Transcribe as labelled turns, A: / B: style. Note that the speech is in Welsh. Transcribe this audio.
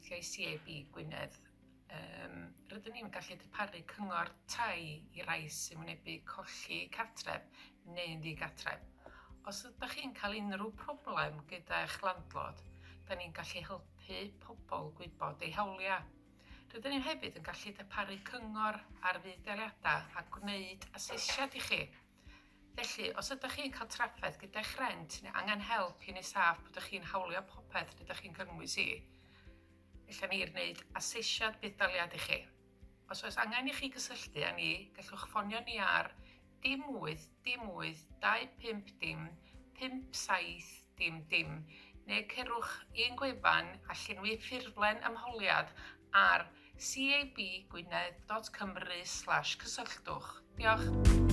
A: gweithio i CAB Gwynedd. Um, rydyn ni'n gallu darparu cyngor tai i rai sy'n wynebu colli cartref neu'n ddigartref. Os ydych chi'n cael unrhyw problem gyda eich landlord, da ni'n gallu helpu pobl gwybod eu hawliau. Rydyn ni hefyd yn gallu darparu cyngor ar fudd-daliadau a gwneud asesiad i chi. Felly, os ydych chi'n cael trafferth gyda'ch rhent neu angen help i wneud saff bod ydych chi'n hawlio popeth rydych chi'n gymwys i, allan ni wneud asesiad budd-daliad i chi. Os oes angen i chi gysylltu â ni, gallwch ffonio ni ar dim 8 dim 8 2 5 dim 5 7 dim dim neu cerwch i'n gwefan a llenwi ffurflen ymholiad ar cabgwynedd.cymru/cysylltwch. Diolch.